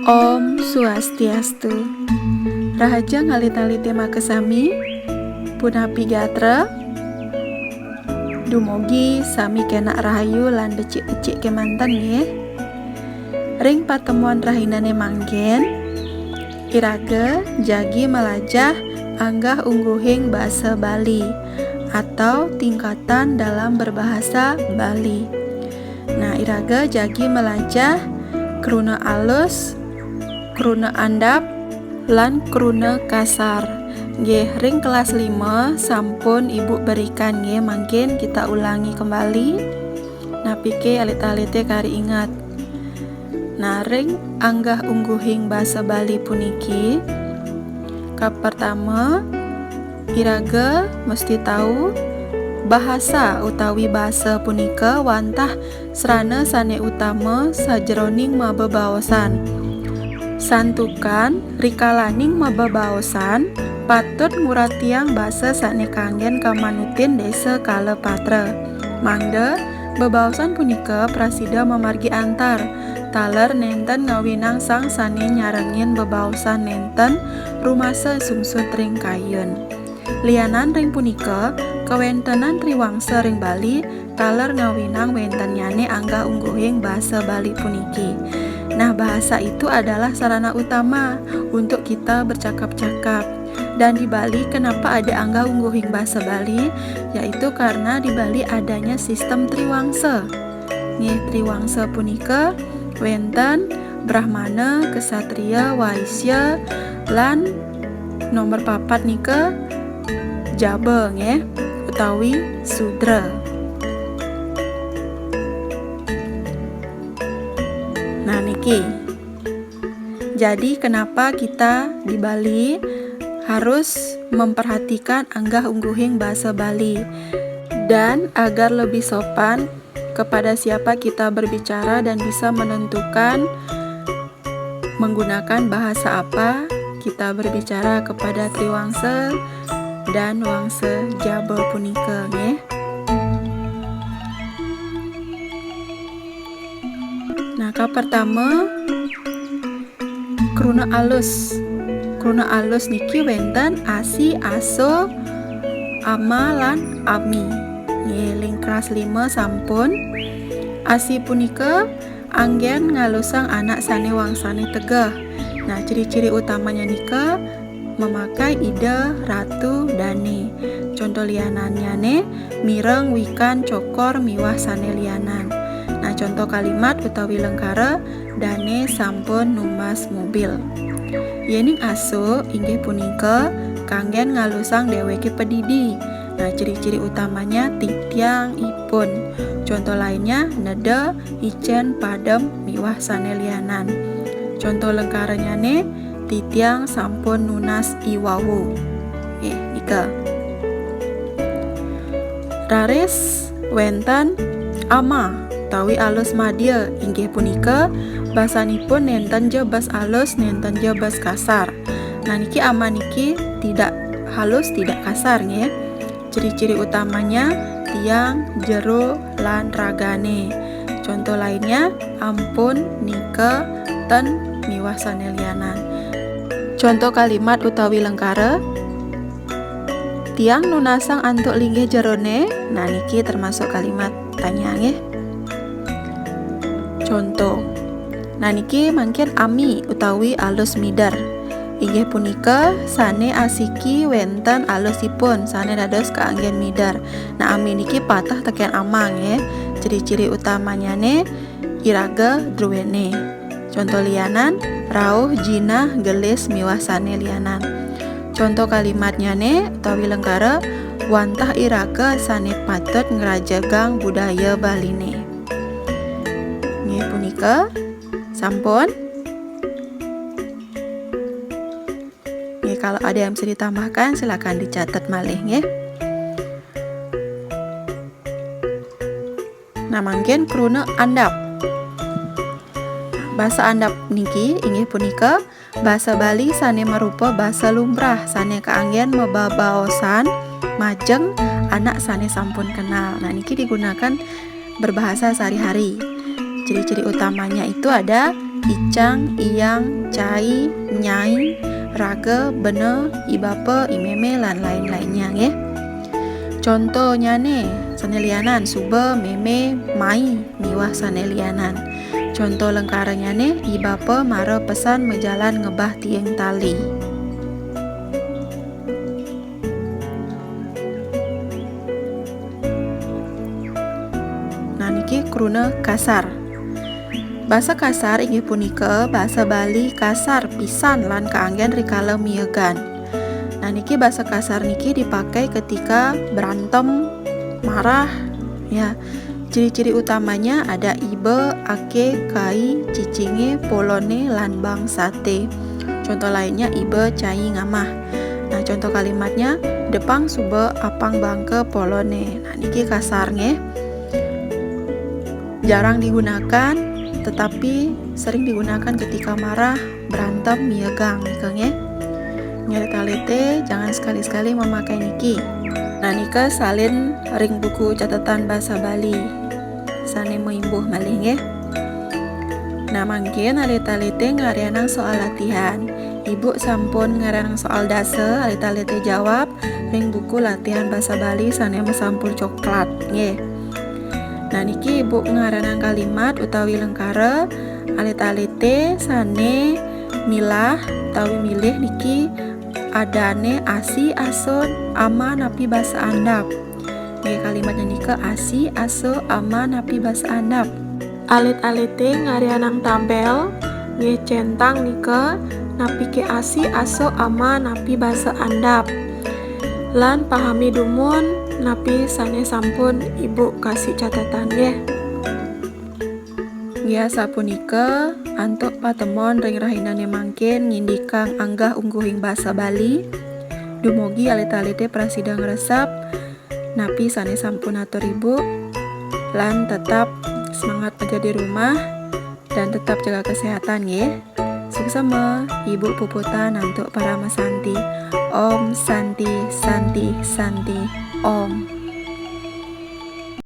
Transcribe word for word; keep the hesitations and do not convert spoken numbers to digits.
Om Swastiastu. Rahajeng alit-alité makasami, punapi gatra? Dumugi sami kénak rahayu lan becik-becik kémanten nggih. Ring patemuan rahinané mangkin, iraga jagi malajah anggah ungguhing basa Bali atau tingkatan dalam berbahasa Bali. Nah, iraga jagi malajah kruna alus, kruna andap, lan kruna kasar. Nggih, ring kelas lima sampun Ibu berikan nggih, mangkin kita ulangi kembali. Napiké alit-alité kari inget. Nah, ring anggah ungguhing basa Bali puniki, kapertama, iraga mesti tau bahasa utawi basa punika wantah srana sané utama sajeroning mabebaosan. Santukan rikalaning mabebaosan patut nguratiang basa sané kanggén kamanutin désa kala patra. Mangda, bebaosan punika prasida mamargi antar, taler nénten ngawinang sang sané nyarengin bebaosan nénten rumasa sungsut ring kayun. Lianan ring punika, kawéntenan triwangsa ring Bali taler ngawinang wéntennyané anggah ungguhing basa Bali puniki. Nah, bahasa itu adalah sarana utama untuk kita bercakap-cakap. Dan di Bali, kenapa ada anggah ungguhing basa Bali? Yaitu karena di Bali adanya sistem triwangsa. Nggih, triwangsa punika wénten Brahmana, Ksatria, Waisya, lan nomor papat nika Jaba nggih, utawi Sudra. Nah, niki. Jadi, kenapa kita di Bali harus memperhatikan anggah ungguhing basa Bali? Dan agar lebih sopan kepada siapa kita berbicara dan bisa menentukan menggunakan bahasa apa kita berbicara kepada triwangsa dan wangsa Jaba punika, nggih. Nah, kapertama, kruna alus. Kruna alus niki wénten asi, aso, ama, lan ami. Nggih, ring kelas lima sampun. Asi punika anggén ngalusang anak sané wangsané tegeh. Nah, ciri-ciri utamanya nika memakai ida, ratu, dané. Conto lianannyané mireng, wikan, cokor, miwah sané lianan. Nah, conto kalimat utawi lengkara, dané sampun numbas mobil. Yéning aso inggih punika kanggén ngalusang déwéké padidi. Nah, ciri-ciri utamanya titiang, ipun. Conto lainnya neda, icén, padem, miwah sané lianan. Conto lengkaranyané titiang sampun nunas i wau. Nggih, nika. Raris wénten ama utawi alus madya, inggih punika basanipun nénten ja bas alus, nénten ja bas kasar. Nah, niki ama niki tidak halus, tidak kasar, nggih. Ciri-ciri utamanya tiang, jero, lan ragané. Conto lainnya ampun, nika, ten, miwah sané lianan. Conto kalimat utawi lengkara, tiang nunasang antuk linggih jeroné. Nah, niki termasuk kalimat tanya, nggih. Conto. Nah, niki mangkin ami utawi alus mider. Inggih punika sané asiki wénten alusipun, sané dados kaanggén mider. Nah, ami niki pateh tekén ama, nggih. Ciri-ciri utamanyané iraga druéné. Conto lianan, rauh, jinah, gelis, miwah sané lianan. Conto kalimatnyané utawi lengkara, wantah iraga sané patut ngrajegang budaya Baliné. Nggih, punika sampun. Nggih, kalau ada yang bisa ditambahkan, silakan dicatat malih, nggih. Nah, mangkin kruna andap. Basa andap niki inggih punika basa Bali sané marupa basa lumrah sané kaanggén mababaosan majeng anak sané sampun kenal. Nah, niki digunakan berbahasa sehari-hari. Ciri-ciri utamanya itu ada icang, iyang, cai, nyai, raga, bena, i bapa, i mémé, lan lain-lainnya, nggih. Contonyané, sané lianan, suba, mémé, mai, miwah sané lianan. Conto lengkaranyané, i bapa mara pesan majalan ngebah tiing tali. Nah, niki kruna kasar. Basa kasar inggih punika basa Bali kasar pisan lan kaanggén rikala miegan. Nah, niki basa kasar niki dipakai ketika berantem, marah, ya. Ciri-ciri utamanya ada iba, ake, kai, cicingé, poloné, lan bangsaté. Contoh lainnya iba, cai, ngamah. Nah, contoh kalimatnya, depang suba apang bangka poloné. Nah, niki kasar nggih. Jarang digunakan, tetapi sering digunakan ketika marah, berantem, miegang nika nggih. Ngirit-alité, jangan sekali-sekali memakai niki. Nah, nika salin ring buku catatan basa Bali. Sané maimbuh malih nggih. Nah, mangkin alit-alité ngarianang soal latihan. Ibu sampun ngarianang soal dasa, alit-alité jawab ring buku latihan basa Bali sané masampul coklat nggih. Nah, niki ibu ngarianang kalimat utawi lengkara, alit-alité sané milah utawi milih niki adané asi, asa, ama napi basa andap. Nggih, kalimatnya nika asi, asa, ama napi basa andap. Alit-alité ngarianang tabel, nggih, centang nika napiké asi, asa, ama napi basa andap. Lan pahami dumun napi sané sampun ibu kasih catatan nggih. Nggih, sapunika antuk patemon ring rahinané mangkin ngindikang anggah ungguhing basa Bali. Dumugi alit-alité prasida ngresep napi sané sampun atur ibu, lan tetap semangat belajar di rumah dan tetap jaga kesehatan nggih. Suksema, ibu puputang antuk parama santi. Om Santi, Santi, Santi, Om.